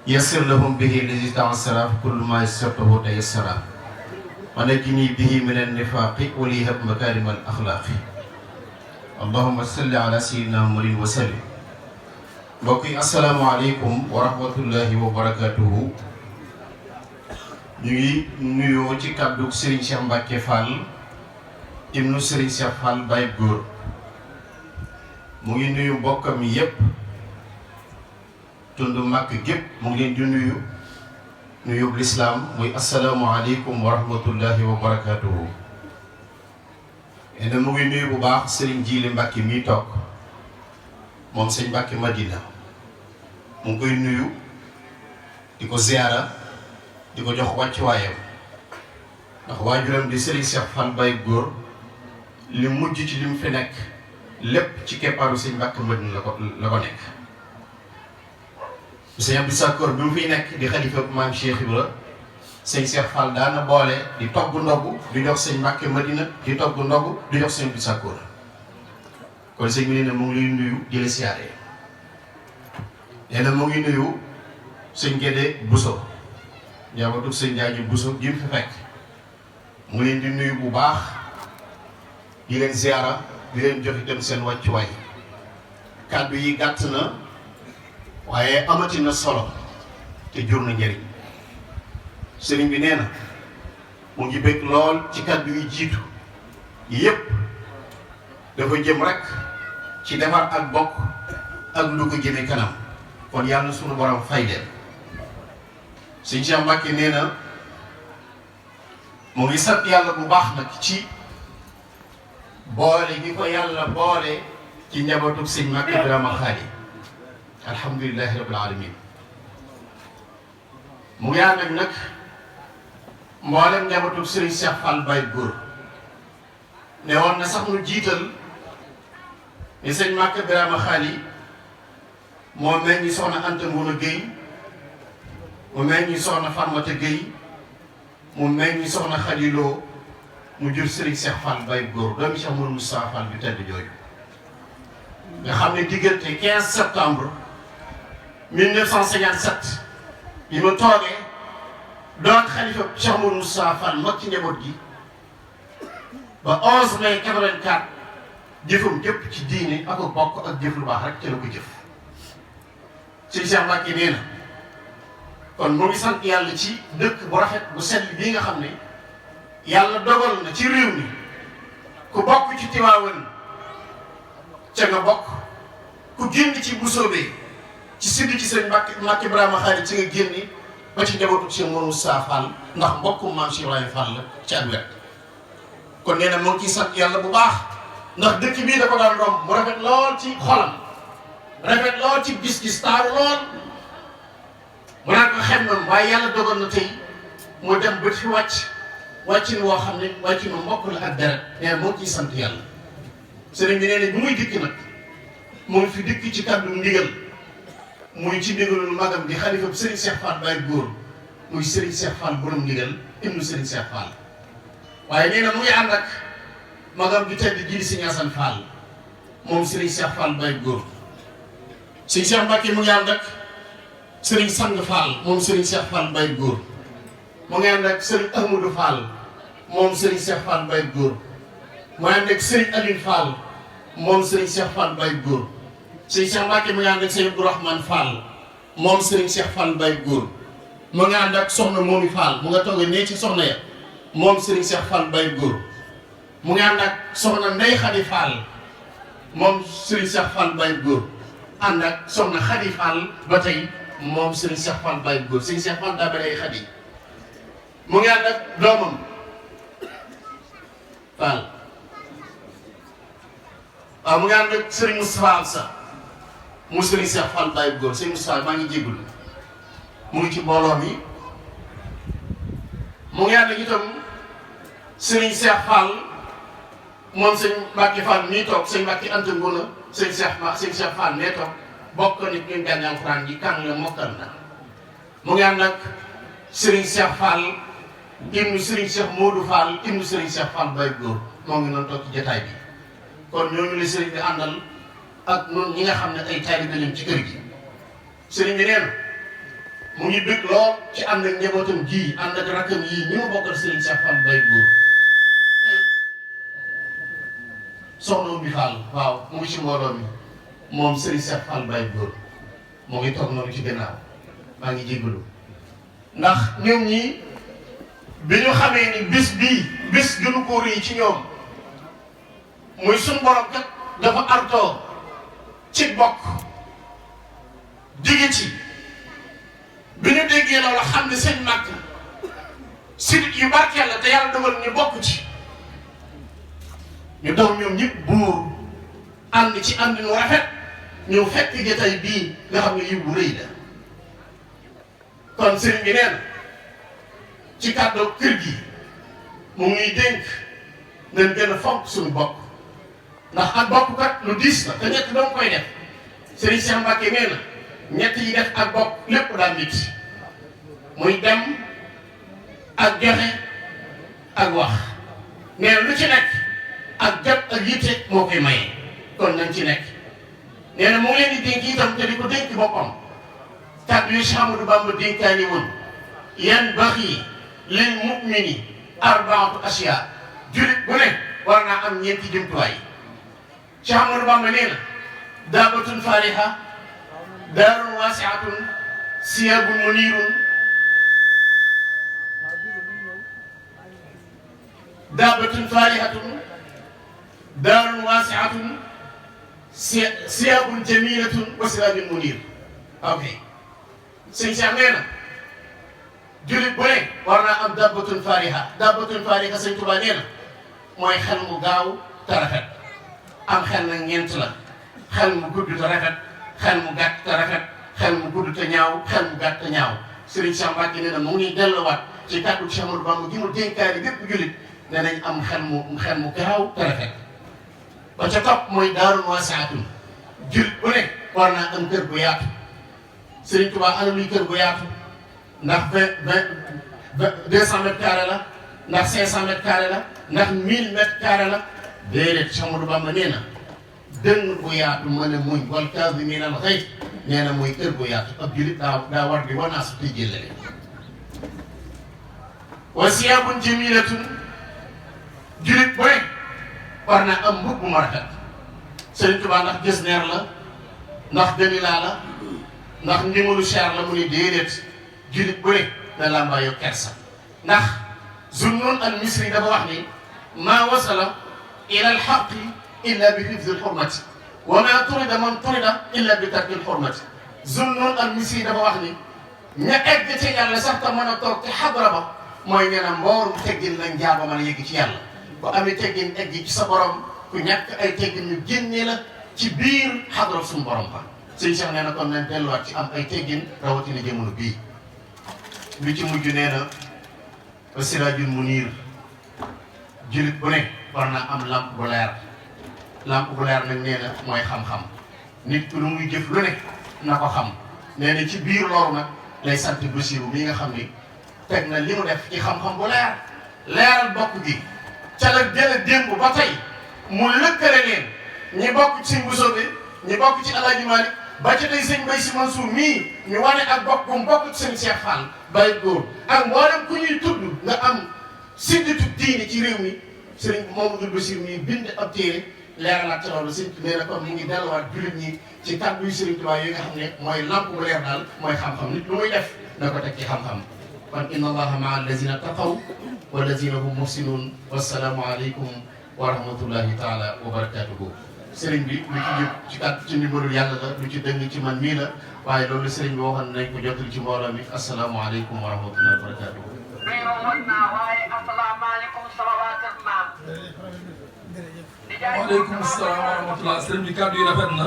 yassir lahum bihi lazi ta'assara kullu ma yassartahu tayassara wa najini bihi min an-nifaqi wa lihab makarim al-akhlaqi allahumma salli ala sayyidina Muhammadin wa sallim. mbokk yi asalaamaaleykum wa rahmatullahi wa barakatuhu. ñu ngi nuyoo ci kàddu Serigne Cheikh Mbacke Fall ibnu Serigne Cheikh Fall Bayou Goor. mu ngi nuyu mbokkam yépp tund Maka gépp mu ngi leen di nuyu lislaam muy asalaamualeykum wa rahmatullahi wa barakatuhu. ene mu ngi nuyu bu baax Serigne Jili Mbacke mii toog moom sëñ Mbacke Madina mu ngi koy nuyu di ko ziara di ko jox wàccuwaayam ndax waajuram di Serigne Cheikh Fall Bayou Goor li mujj ci li mu fi nekk lépp ci keppaaru sëñ Mbacke Madina la ko nekk. sëñ Abdou Sakkoor bi mu fiy nekk di xalifa maam Chiekh Ibra sëñ Cheikh Fall daana boole di togg ndogu di jox sëñ Mbacke Madina di togg ndogu di jox sëñ Abdou Sakkoor. kon sëñ bi nee na mu ngi lay nuyu di la siyaare. nee na mu ngi nuyu sëñ Gédé Bousso njabootu sëñ Jaaji Bousso ji mu fi fekk mu leen di nuyu bu baax di leen ziara di leen jox itam seen wàccuwaay. kàddu yi gàtt na waaye amati na solo te jur na njëriñ. sëriñ bi nee na mu ngi bëgg lool ci kàddu yi jiitu yépp dafa jëm rek ci defar ak bokk ak lu ko jëme kanam. kon yàlla sunu borom fay leen. sëñ Cheikh Mbacke nee na mu ngi sant yàlla bu baax nag ci boole gi ko yàlla boole ci njabootu sëñ Mbacke Birama Xaali. alhamdulilahi rabbil alamin. mu ngi ànd ak nag mboolem njabootu Serigne Cheikh Fall Bayou Goor. ne woon na sax nu jiital ni sëñ Mbacke Birama Xaali moo mel ni soxna Anta Ngouna Gueye, mu mel ni soxna Farmata Gueye, mu mel ni soxna Xaliloo, mu jur Serigne Cheikh Fall Bayou Goor doomi Cheikh Mourou Moussa Fall bi tedd jooju. nga xam ne diggante 15 septembre 1957 bi ma toogee doon xalifa Cheikh Mourou Moussa Fall mag ci njaboot gi ba 11 mai 84 jëfam jëpp ci diine ak bokk ak jëf lu baax rek ci la ko jëf. sëñ Cheikh Mbacke nee na kon mu ngi sant yàlla ci dëkk bu rafet bu sell bii nga xam ne yàlla dogal na ci réew mi ku bokk ci Tiwaawan ca nga bokk, ku génn ci Busoobe ci sidd ci sëñ Mbacke Birama Xaali ci nga génni ba ci njabootu Cheikh Mourou Moussa Fall ndax mbokkum maam Cheikh Ibrahima Fall la ci ak wet. kon nee na moo ngi ciy sant yàlla bu baax ndax dëkk bii da ko daan romb mu rafet lool ci xolam, rafet lool ci gis-gis taaru lool mu naan ko xem nam waaye yàlla dogal na tey mu dem ba fi wàccin woo xam ne wàccinu mbokk la ak deret. nee na moo ciy sant yàlla. sëriñ bi nee na bu muy dikk nag mu ngi fi dikk ci kàddu ndigal muy ci ndigalul magam di xalifa Serigne Cheikh Fall Bayou Goor muy Serigne Cheikh Fall borom ndigal ibnu Serigne Cheikh Fall. waaye nee na mu ngi ànd ak magam di tedd ji di Serigne Assane Fall moom Serigne Cheikh Fall Bayou Goor. Serigne Cheikh Mbacke mu ngi ànd ak Serigne Sang Fall moom Serigne Cheikh Fall Bayou Goor. mu ngi ànd ak Serigne Ahmadou Fall moom Serigne Cheikh Fall Bayou Goor. mu ngi ànd ak Serigne Aline Fall moom Serigne Cheikh Fall Bayou Goor. Serigne Cheikh Mbacke mu ngi ànd ak Serigne Abdourahmane Fall moom Serigne Cheikh Fall Bayou Goor. mu ngi ànd ak soxna Momi Fall mu nga toogee nee ci soxna ya moom Serigne Cheikh Fall Bayou Goor. mu ngi ànd ak soxna Ndeye Khady Fall moom Serigne Cheikh Fall Bayou Goor. ànd ak soxna Khady Fall ba tey moom Serigne Cheikh Fall Bayou Goor. Serigne Cheikh Fall daa bëri ay Khady. mu ngi ànd ak doomam Fall. waaw mu ngi ànd ak Serigne Moustapha sa mu Serigne Cheikh Fall Bayou Goor. Serigne Moustapha maa ngi jéggul mu ngi ci mbooloo mi. mu ngi ànd ak itam Serigne Cheikh Fall moom sëñ Mbacke Fall mii toog sëñ Mbacke Anta Ngouna sëñ Cheikh Fall nee toog bokk nit ñun jàng alxuraan ji kàng la mokkal na. mu ngi ànd ak Serigne Cheikh Fall ibnu Serigne Cheikh Modou Fall ibnu Serigne Cheikh Fall Bayou Goor moo ngi noonu toog ci jotaay bi. kon ñooñu la Serigne bi àndal ak ñun ñi nga xam ne ay taalibe lañ ci kër gi. Serigne bi nee na mu ngi bëgg lool ci ànd ak njabootam ji ànd ak rakkam yii ñi ma bokkal Serigne Cheikh Fall Baye Góor soxna Oumy Fall waaw mu ngi ci mbooloo mi moom Serigne Cheikh Fall Baye Góor moo ngi toog noonu ci gannaaw maa ngi jégalu ndax ñoom ñii bi ñu xamee ni bis gënu ko rëy ci ñoom muy suñ borom kat dafa artoo ci bokk digg ci bi ñu déggee loolu xam ne seen màkk sidit yu barkeel la te yàlla dogal ñu bokk ci ñu daw ñoom ñëpp buur ànd ci ànd nu rafet ñëw fekk jotaay bii nga xam ne yiw bu rëy la kon sëriñ bi nee na ci kàddu kër gi mu ngi dénk nañ gën a fonk suñu bokk ndax ak bokk kat lu diis la te ñett doon koy def sëriñ Cheikh Mbacke nee na ñett yi def ak bokk lépp daa nit muy dem ak joxe ak wax nee na lu ci nekk ak jot ak yitte moo koy maye kon nañ ci nekk nee na mu ngi leen di dénk itam te di ko dénk boppam kàddu yu Cheikh Amadou Bamba dénkaani woon yan bax yi lil mu'mini arbaatu asiya julit bu ne war naa am ñeenti jumtuwaay Cheikh Amadou Bamba nee na daabatun fariha daarun waasiatun siyabun munirun daabatun farihatun daarun waasiatun siyabun jamilatun wa sirajun munir ok sëñ Cheikh nee na julit bu ne war naa am dabbatun fariha sëñ Tuubaa nee na mooy xel mu gaaw te rafet am xel nag ñeent la xel mu gudd te rafet xel mu gàtt te rafet xel mu gudd te ñaaw xel mu gàtt te ñaaw Serigne Cheikh Mbacke nee na mu ngi delluwaat ci kàddu Cheikh Amadou Bamba gi mu dénkaani bépp julit nee nañ am xel mu gaaw te rafet ba ca topp mooy daarun waasiatun julit bu ne war naa am kër gu yaatu Serigne Touba ana luy kër gu yaatu ndax 200 mètres carrés la ndax 500 mètres carrés la ndax 1000 mètres carrés la déedéet Cheikh Amadou Bamba nee na dënn bu yaatu mën a muñ wal kaazimiina al ghayz nee na mooy kër gu yaatu ab julit daa war di wanaasu te jëllale wa siyaabun jamiilatun julit bu ne war na am mbubb mu rafet Serigne Touba ndax jesneer la ndax ganilaa la ndax ndimalu cher la mu ne déedéet julit bu ne na làmbaayoo kersa ndax Zunnun al Misri dafa wax ni maa wasala ila al xaqi illa bi hifzi al xurmati wa maa turida man turida illa bi tarki al xurmati Zunnun al Misri dafa wax ni ña egg ci yàlla sax te mën a toog ci xadra ba mooy nee na mboorum teggin lañ jaaba mën a yegg ci yàlla bu amee teggin egg ci sa borom ku ñàkk ay teggin ñu génnee la ci biir xadra suñu borom ba sëñ Cheikh nee na kon nañ delluwaat ci am ay teggin rawatina jamono bii lu ci mujj nee na wa siraajul muniir julit bu ne war na am lampe bu leer nag nee na mooy xam-xam nit ku lu muy jëf lu ne na ko xam nee na ci biir loolu nag lay sant Basiru mi nga xam ni teg na li mu def ci xam-xam bu leeral bokk gi ca la jële démb ba tey mu lëkkale leen ñi bokk ci sëñ Bousso bi ñi bokk ci Alaaji Maalik ba ca tey sëñ Bay Si Mansuur mii ñu wane ak bokk bu mu bokk ci sëñ Cheikh Fall Baye Góor ak mboolem ku ñuy tudd nga am sidditu diine ci réew mi sëriñ Mamadou Bassir mii bind ab téere leeralaat ci loolu sëñ nee na kon mu ngi delluwaat jullit ñi ci kàddu yu Sëriñ Tuubaa yi nga xam ne mooy lamp bu leer daal mooy xam-xam nit lu muy def na ko teg ci xam-xam kon inna allaha maa allazina taqaw wallazina hum muhsinun wassalaamu aleykum wa rahmatullahi taala wa barakatuhu sëriñ bi lu ci jëpp ci kàddu ci ndimbalul yàlla la lu ci dëng ci man mii la waaye loolu sëriñ bi waxoon nañ ko jottali ci mbooloo mi assalaamu aleykum wa rahmatullahi wa barakatuhu waaleykum salaam wa rahmatulah sëriñ bi kàddu yi rafet na